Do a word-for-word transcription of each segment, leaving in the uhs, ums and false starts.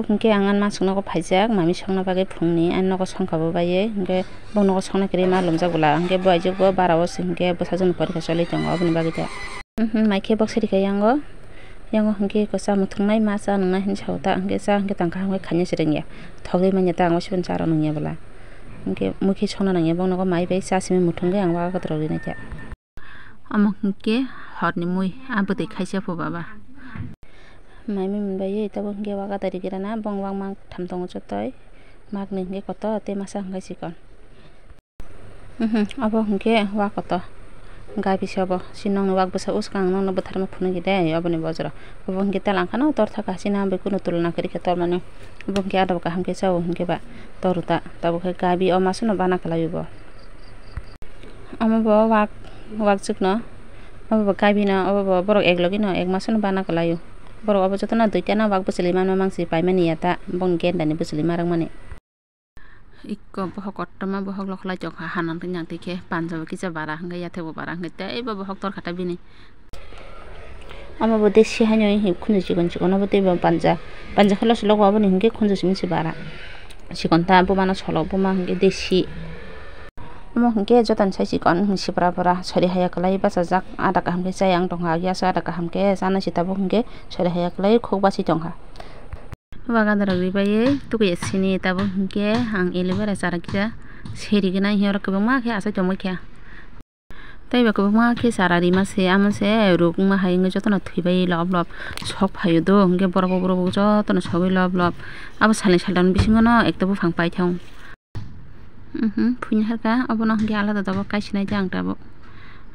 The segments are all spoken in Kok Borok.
Hinkhe ang ani masuk nogo phaijak, mami songna bagwi phungni, ani nogo songkha bo baiwi, hinkhe bong nogo songna kwrwi ma lumjak bwla, hinkhe bo aijukbo bara o se hinkhe bwsajwkni porikha choli tongo, oboni bagwi ta. Mhm, mai khe bok siri kha yango, yango hinkhe eko cha muthungnai ma cha nungnai hinwi sao ta, hinkhe cha hinkhe tang kaham khe khaina se rwngya, thogwi manya ta ang o siboni cha rw nungya bwla, hinkhe mui khe songna nangya, bong nogo mai bai cha simi muthungwi ang waga kwtwrok rinai ta. Omo hinkhe horni mui, ah, bwtwi khaisa phu baba. Mai mui mwnbai tabuk hinkhe waga dari gira na, bong wak mang tham tongo chotoi. Makni hinkhe kotor tei masa hinkhe chikon. Mhm, obo hinkhe wak kotor. Gabi se obo. Si nokni wak bwsa uskang nokno bwtharma phunukgwi de oboni bojoro. Obo hinkhe telangkhano tor thaka, chini bai kunu tuluna kwrwi khe tormani. Obo hinkhe adabo kaham khe chao hinkhe ba toru ta. Tabuk khe gabi o masano bana kwlaio bo. Omo bo wak, wakjwkno, omo bo gabino, obo bo borok eklogino ek masano bana kwlaio. Borok obo jotono duitano wak bwchwlwi manma mangsi paimani ya ta, bongni gendani bwchwlwi ma rwkmani. Ikko bohok kotorma bohok lokhlai tongkha, hanang twi nang twi khe panjabo kisa bara hwnkhe yathekbo bara hwnkhe teibo bohok torkha ta bini. Omo bo desi haino khunju chikon chikon obo teibo panja, panja khwlai se logo aboni hinkhe khunju simi se bara. Chikon ta buma no solo buma hinkhe desi. Omo hinkhe jotono sai chikon sipra pura sori haya kwlai bachajak, ada kaham khe chayang tongkha, yaso ada kaham khe chanai se tabuk hinkhe sori haya kwlai khuk basi tongkha. Wagadara ribaiwi tukuya sini tabuk hinkhe ang elebera chara kisa seri gwnang hiya oro kwbangma khe achai tongma khe. Tei bo kwbangma khe chara rima se, amo se ruk wngma hai wngwi jotono thwibai lob lob sok phaio do, hinkhe borok bo borok bo jotono sogwi lob lob. Abo salni saldan bisingo no ekta buphang paithang. Mhm, phunui harkha, obono hinkhe alada tabuk kaisinai de ang tabuk.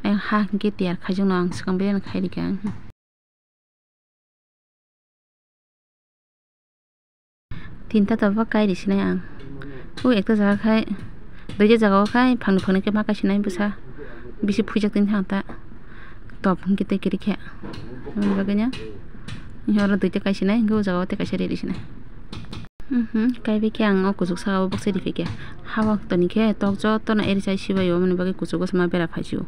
Ayang ha hinkhe tiyar khaijakno ang swkang belai no khairikha. Tinta toba kai risinai ang. O ekta jaga khai, duita jaga o khai, phangni phangni khe ma kaisinai bwsa. Bisi phuijak tini thang ta. Top hinkhe tei kwrwi khe. Aboni bagwi no. Oro duita kaisinai, hinkhe o jaga o tei kaisa ri risinai. Mhm, kaibai khe ang o kuchuk saka o boksa riphaikha. Hawa toni khe tok jotono eri chai sibaio, aboni bagwi kuchugo se ma bera phaisio.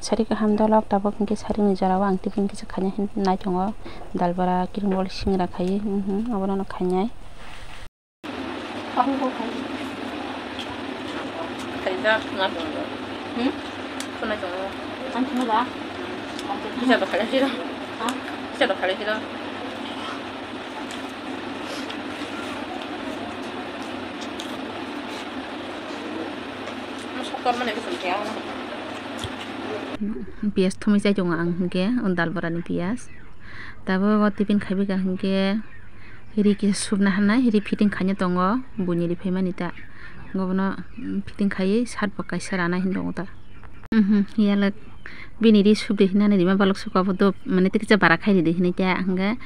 Sari kaham dolok tabuk hinkhe sarini jorao ang tiffin kisa khaina hinwi naitongo. Dal bora, kiring bol singra khaiwi, mhm, obono no khainai. Khaijak na tongo. Hmm? Khuna tongo. Ang khuna ba? Kisa to khalai siro. Ha? Kisa to khalai siro. Piyas thumwi chai tongo ang hinkhe, o dal bora ni piyas. Tabuk o tiffin khaibai ka hinkhe, ri kisa supna hannai, ri fitting khaina tongo, buini ri phaimani ta. Obono, mm, fitting khaiwi shirt bo kaisa rana hinwi tongo ta. Mhm, yalak bini ri subdi hinani rima balok suka bo dop, mane tei kisa bara khai ridi hinui ta, hwnkhe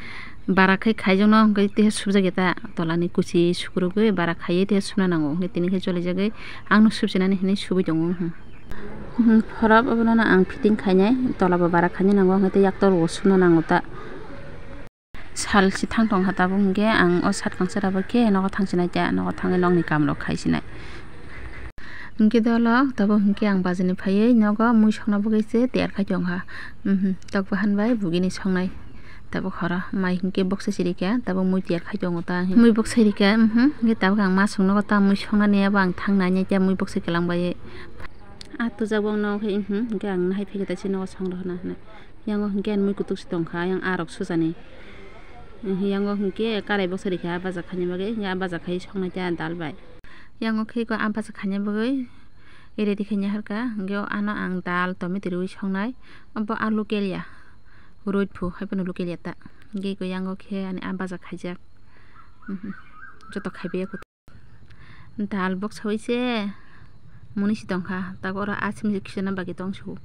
bara khai khaijakno hwnkhe tei subjak ya ta, tolani kuchi sukrubwi bara khaiwi tei subna nango, hwnkhe tini khe cholijagwi angno subsinani hinui subwi tongo. Mhm, phorap obono ang fitting khainai, tola bo bara khaina nango, hwnkhe tei yaktor bo subna nango ta. Sal si thang tong kha tabuk, hwnkhe ang o shirt kangsa rwbai khe nogo thang sinai ta, nogo thangwi nokni kam rok khai sinai. Hwnkhe dolo tabuk hwnkhe ang bazar ni phaiwi nogo mui songna bagwi se tiyar khai tong kha. Mhm, tok bahan bai bugini songnai. Tabuk horo mai hwnkhe boksa siri kha, tabuk mui tiyar khai tongo ta. Mui boksa rikha, mhm, hwnkhe tabuk ang ma songnogo ta mui songnani abo ang thang nai nai ta mui boksa kwlang bai. Ah, tujak bo ang nogo khe, mhm, hwnkhe ang nahai phai khe ta chini nogo song rw hwna hwnwi. Yango hwnkhe ani mui kutuk se tong kha, yang ah rok sujani. Mhm, yango hwnkhe karai boksa rikha ah baja khaina bagwi, hwnkhe ah baja khai songnai ta dal bai. Yango khe eko ah baja khaina bagwi ready khaina harkha, hwnkhe ano ang dal tomato riwi songnai, obo ah local ya, roid phu hai phano local ya ta. Hwnkhe eko yango khe ani ah baja khaijak, mhm, joto khaibai ya kutuk. Dal boksa bai se muni si tong kha, tabuk oro ah simi se khichirna bagwi tong su.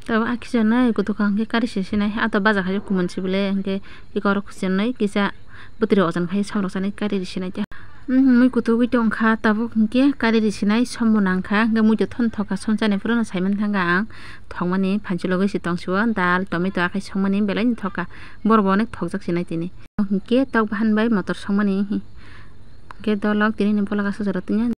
Tabuk ah khichirnai kutuk kha hwnkhe kari se sinai, ah to baja khai kumun si bole hwnkhe eko oro khichirnai kisa bwtwrwi ojan khai som rok sanai kari ri sinai khe. Mui kutuk wi tong kha, tabuk hwnkhe kari ri sinai som bo nang kha, hwnkhe mui to thon thok kha, som chani phuru no sai man thang kha ang, thok mani phan chilogwi se tong su o, dal tomato akhai song mani belai no thok kha, borok bo onek thok jak sinai tini. Hwnkhe tok bahan bai motor songmani hinkhe dolok tini ni bolok aswk jora tini.